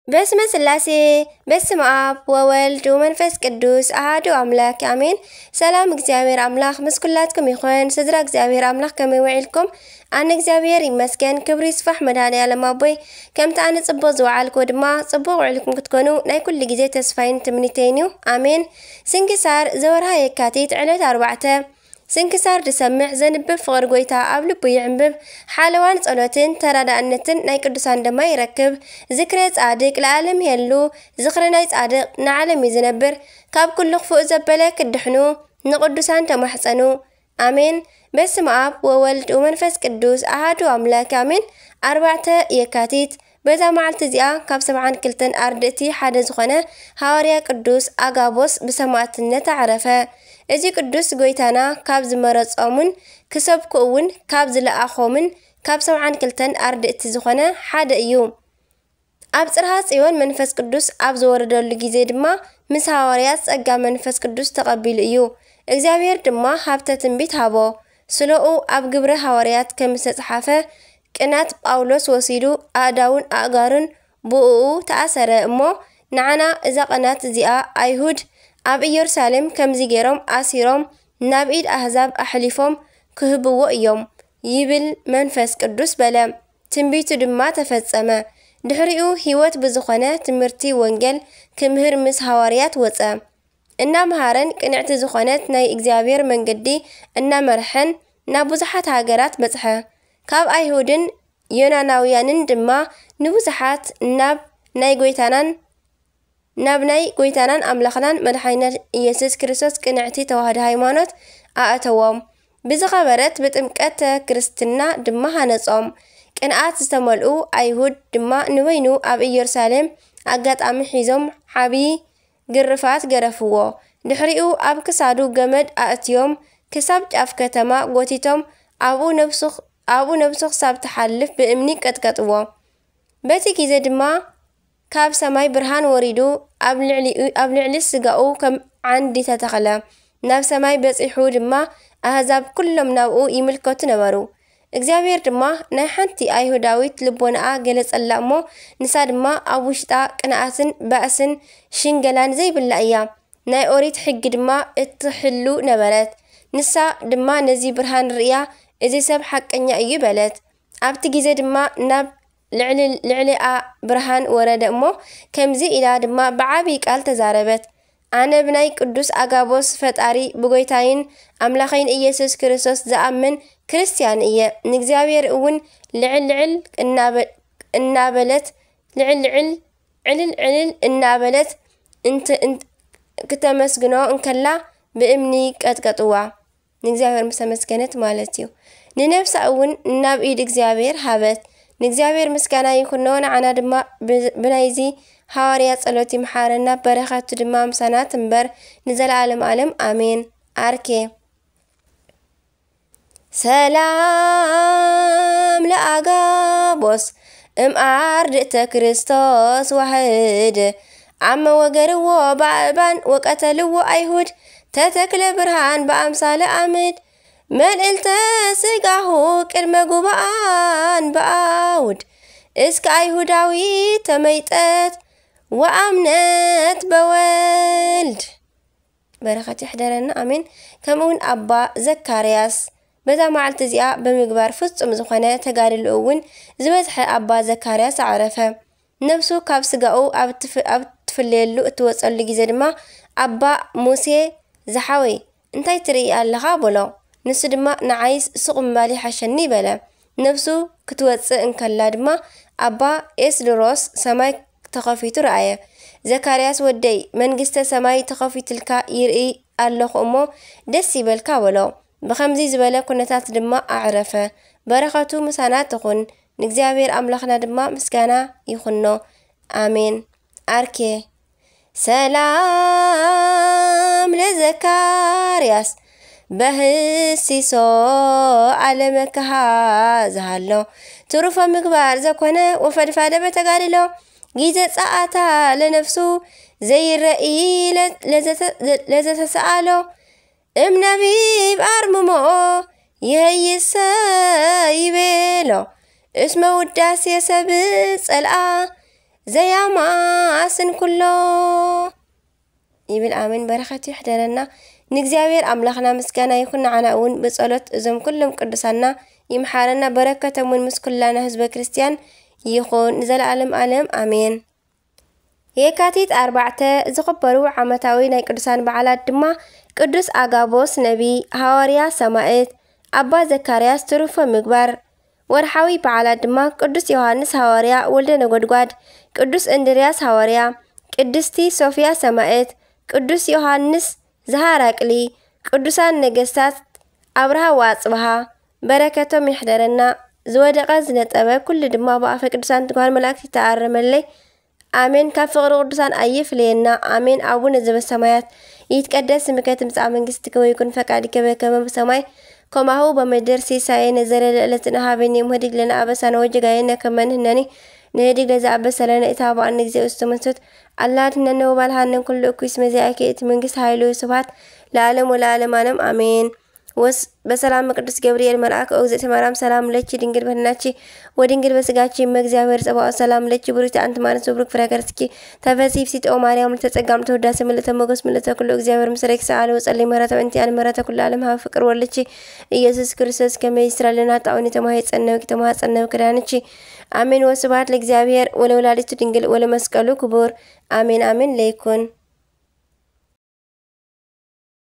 በስመ ስላሴ፣ በስመ ኣብ ወወልድ ወመንፈስ ቅዱስ ኣሃዱ ኣምላክ ኣሜን። ሰላም እግዚኣብሔር ኣምላክ ምስ ኩላትኩም ይኹን። ስድራ እግዚኣብሔር ኣምላክ ከመይ ውዒልኩም? ኣነ እግዚኣብሔር ይመስገን፣ ክብሪ ይስፋሕ መድኃኔ ዓለም ኣቦይ። ከምቲ ኣነ ጽቡቕ ዝወዓልኩ ድማ ጽቡቕ ውዒልኩም ክትኮኑ ናይ ኩሉ ግዜ ተስፋይን ትምኒተይን እዩ። ኣሜን። ስንክሳር ዘወርሃ የካቲት ዕለት ኣርባዕተ። ስንክሳር ዝሰምዕ ዘንብብ ፍቕሪ ጎይታ ኣብ ልቡ ይዕንብብ። ሓለዋን ጸሎትን ተራዳእነትን ናይ ቅዱሳን ድማ ይረክብ። ዝክረ ጻድቅ ለዓለም ይሄሉ። ዝኽሪ ናይ ጻድቅ ንዓለም እዩ ዝነብር። ካብ ኩሉ ክፉእ ዘበለ ክድሕኑ ንቅዱሳን ተማሕጸኑ። ኣሜን። በስመ ኣብ ወወልድ ወመንፈስ ቅዱስ ኣሃዱ ኣምላክ ኣሜን። ኣርባዕተ የካቲት። በዛ መዓልቲ እዚኣ ካብ ሰብዓን ክልተን ኣርድእቲ ሓደ ዝኾነ ሃዋርያ ቅዱስ ኣጋቦስ ብሰማዕትነት ኣዕረፈ። እዚ ቅዱስ ጎይታና ካብ ዝመረጾምን ክሰብኩ እውን ካብ ዝለኣኾምን ካብ ሰብዓን ክልተን ኣርድእቲ ዝኾነ ሓደ እዩ። ኣብ ጽርሃ ጽዮን መንፈስ ቅዱስ ኣብ ዝወረደሉ ግዜ ድማ ምስ ሃዋርያት ጸጋ መንፈስ ቅዱስ ተቐቢሉ እዩ። እግዚኣብሔር ድማ ሃብተ ትንቢት ሃቦ። ስለኡ ኣብ ግብረ ሃዋርያት ከም ዝተጽሓፈ ቅናት ጳውሎስ ወሲዱ ኣእዳውን ኣእጋሩን ብእኡ ተኣሰረ እሞ፣ ንዓና እዛ ቅናት እዚኣ ኣይሁድ ኣብ ኢየሩሳሌም ከምዚ ገይሮም ኣሲሮም ናብ ኢድ ኣህዛብ ኣሕሊፎም ክህብዎ እዮም ይብል መንፈስ ቅዱስ በለ። ትንቢቱ ድማ ተፈጸመ። ድሕሪኡ ህይወት ብዝኾነ ትምህርቲ ወንጌል ክምህር ምስ ሃዋርያት ወጸ። እናምሃረን ቅንዕቲ ዝኾነት ናይ እግዚኣብሔር መንገዲ እናመርሐን ናብ ብዙሓት ሃገራት በጽሐ። ካብ ኣይሁድን ዮናናውያንን ድማ ንብዙሓት ናብ ናይ ጎይታናን ናብ ናይ ጎይታናን ኣምላኽናን መድሓኒናን ኢየሱስ ክርስቶስ ቅንዕቲ ተዋህዶ ሃይማኖት ኣእተዎም። ብዝኸበረት ብጥምቀተ ክርስትና ድማ ሃነጾም። ቅንኣት ዝተመልኡ ኣይሁድ ድማ ንበይኑ ኣብ ኢየሩሳሌም ኣጋጣሚ ሒዞም ዓቢ ግርፋት ገረፍዎ። ድሕሪኡ ኣብ ክሳዱ ገመድ ኣእትዮም ክሳብ ጫፍ ከተማ ጎቲቶም ኣብኡ ነብሱ ኣብኡ ነብሱ ክሳብ ትሓልፍ ብእምኒ ቀጥቀጥዎ። በቲ ግዜ ድማ ካብ ሰማይ ብርሃን ወሪዱ ኣብ ልዕሊኡ ኣብ ልዕሊ ስጋኡ ከም ዓንዲ ተተኽለ። ናብ ሰማይ በጺሑ ድማ ኣህዛብ ኩሎም ናብኡ ይምልከቱ ነበሩ። እግዚኣብሔር ድማ ናይ ሓንቲ ኣይሁዳዊት ልቦናኣ ገለጸላ እሞ ንሳ ድማ ኣብ ውሽጣ ቅንኣትን ባእስን ሽንገላን ዘይብላ እያ። ናይ ኦሪት ሕጊ ድማ እትሕሉ ነበረት። ንሳ ድማ ነዚ ብርሃን ርእያ፣ "እዚ ሰብ ሓቀኛ እዩ" በለት። ኣብቲ ግዜ ድማ ናብ ልዕሊ-፣ ልዕሊኣ ብርሃን ወረደ እሞ ከምዚ ኢላ ድማ ብዓቢ ቃል ተዛረበት፣ "ኣነ ብናይ ቅዱስ ኣጋቦስ ፈጣሪ ብጎይታይን ኣምላኸይን ኢየሱስ ክርስቶስ ዝኣምን ክርስትያን እየ። ንእግዚኣብሔር እውን ልዕል ልዕል እናበ-፣ እናበለት፣ ልዕል ልዕል፣ ዕልል ዕልል እናበለት እንት-፣ እንት-፣ ክተመስግኖ እንከላ ብእምኒ ቀጥቀጥዋ።" ንእግዚኣብሔር ምስ ተመስገነት ማለት እዩ። ንነብሳ እውን ናብ ኢድ እግዚኣብሔር ሃበት። ንእግዚኣብሔር ምስጋና ይኹኖ፣ ንዓና ድማ ብ-፣ ብናይዚ ሃዋርያ ጸሎት ይምሓረና፣ በረኸቱ ድማ ምሳና ትንበር ንዘለዓለም ዓለም ኣሜን። ኣርኬ። ሰላም ለኣጋቦስ እም ኣርድእተ ክርስቶስ ዋህድ፣ ኣመ ወገርዎ በኣእባን ወቀተልዎ ኣይሁድ፣ ተተክለ ብርሃን በኣምሳለ ኣምድ፣ መልዕልተ ስጋሁ ቅድመ ጉባኣን በኣውድ፣ እስከ ኣይሁዳዊ ተመይጠት ወኣምነት በወልድ። በረኸት ይሕደረና፣ ኣሜን። ከምኡ እውን ኣባ ዘካርያስ በዛ መዓልቲ እዚኣ ብምግባር ፍጹም ዝኾነ ተጋድሎ እውን ዝበዝሐ ኣባ ዘካርያስ ኣዕረፈ። ነብሱ ካብ ስጋኡ ኣብ ትፍ-፣ ኣብ ትፍለየሉ እትወጸሉ ግዜ ድማ፣ "ኣባ ሙሴ ዝሓወይ፣ እንታይ ትርኢ ኣለኻ?" በሎ። ንሱ ድማ፣ "ንዓይስ ስቕ ምባል ይሓሸኒ" በለ። ነብሱ ክትወጽእ እንከላ ድማ፣ ኣባ ኤስድሮስ ሰማይ ተኸፊቱ ረኣየ። "ዘካርያስ ወደይ፣ መንግስተ ሰማይ ተኸፊትልካ ይርኢ ኣለኹ እሞ ደስ ይበልካ" በሎ። ብኸምዚ ዝበለ ኩነታት ድማ ኣዕረፈ። በረኸቱ ምሳና ትኹን። ንእግዚኣብሔር ኣምላኽና ድማ ምስጋና ይኹኖ። ኣሜን። ኣርኬ። ሰላም ለዘካርያስ በህሲሶ ኣለመ ከሃ ዝሃሎ፣ ትሩፈ ምግባር ዘኮነ ወፈድፋደ በተጋድሎ፣ ጊዜ ጸኣታ ለነፍሱ ዘይረኢ ለ-፣ ለዘተ-፣ ለዘተሰኣሎ፣ እም ነቢብ ኣርምሞ ይሀይሰ ይቤሎ፣ እስመ ውዳሴ ሰብ ጸልኣ ዘያማስን ኩሎ ይብል። ኣሜን። በረኸቱ ይሕደረና። ንእግዚኣብሔር ኣምላኽና ምስጋና ይኹን። ንዓና እውን ብጸሎት እዞም ኩሎም ቅዱሳና ይምሓረና። በረከቶም እውን ምስ ኩላና ህዝበ ክርስቲያን ይኹን ንዘለኣለም ኣለም። ኣሜን። የካቲት ኣርባዕተ ዝኽበሩ ዓመታዊ ናይ ቅዱሳን በዓላት ድማ ቅዱስ ኣጋቦስ ነቢ፣ ሃዋርያ ሰማዕት፣ ኣባ ዘካርያስ ትሩፎ ምግባር። ወርሓዊ በዓላት ድማ ቅዱስ ዮሃንስ ሃዋርያ ወልደ ነጎድጓድ፣ ቅዱስ እንድርያስ ሃዋርያ፣ ቅድስቲ ሶፍያ ሰማዕት፣ ቅዱስ ዮሃንስ ዘሃራቅሊ፣ ቅዱሳን ነገስታት ኣብርሃ ወኣጽብሃ። በረከቶም ይሕደረና። ዝወደቐ ዝነጠበ ኩሉ ድማ ብኣፈ ቅዱሳን ትጓል መላእክት ይተኣረመለይ። ኣሜን። ካብ ፍቕሪ ቅዱሳን ኣይፍለየና። ኣሜን። ኣቡነ ዘበሰማያት ይትቀደስ ስምከ ትምጻእ መንግስትከ ወይኩን ፈቃድከ በከመ በሰማይ ከማሁ በምድር። ሲሳየነ ዘለለ ዕለትነ ሀበነ ዮም ህድግ ለነ አበሳነ ወጌጋየነ ከመ ንሕነኒ ንህድግ ለዘአበሰ ለነ ኢታብአነ እግዚኦ ውስተ መንሱት አላ አድኅነነ ወባልሐነ እምኩሉ እኩይ እስመ ዚአከ ይእቲ መንግስት ኃይል ወስብሐት ለዓለም ወለዓለም ዓለም አሜን። ወስ በሰላም ቅዱስ ገብርኤል መልአክ ኦ እግዝእተ ማርያም ሰላም ለኪ ድንግል በድናኪ ወድንግል በስጋኪ እመ እግዚአብሔር ጸባኦት ሰላም ለኪ ብሩክቲ አንቲ ማርያም ወብሩክ ፍሬ ከርስኪ ተፈሲ ፍሲት ኦ ማርያም ምልዕተ ጸጋ ምልዕተ ውዳሴ ምልዕተ ሞገስ ምልዕተ ኩሉ እግዚአብሔር ምስሌኪ ሰአሊ ወጸሊ ምህረተ ወእንቲ አን ምህረተ ኩሉ ዓለም ሀብ ፍቅር ወልኪ ኢየሱስ ክርስቶስ ከመ ይስራ ለና ጣውኒ ተማሄ ጸነውኪ ተማሃ ጸነው ክዳንኪ አሜን። ወስብሐት ለእግዚአብሔር ወለወላዲቱ ድንግል ወለመስቀሉ ክቡር አሜን አሜን ለይኩን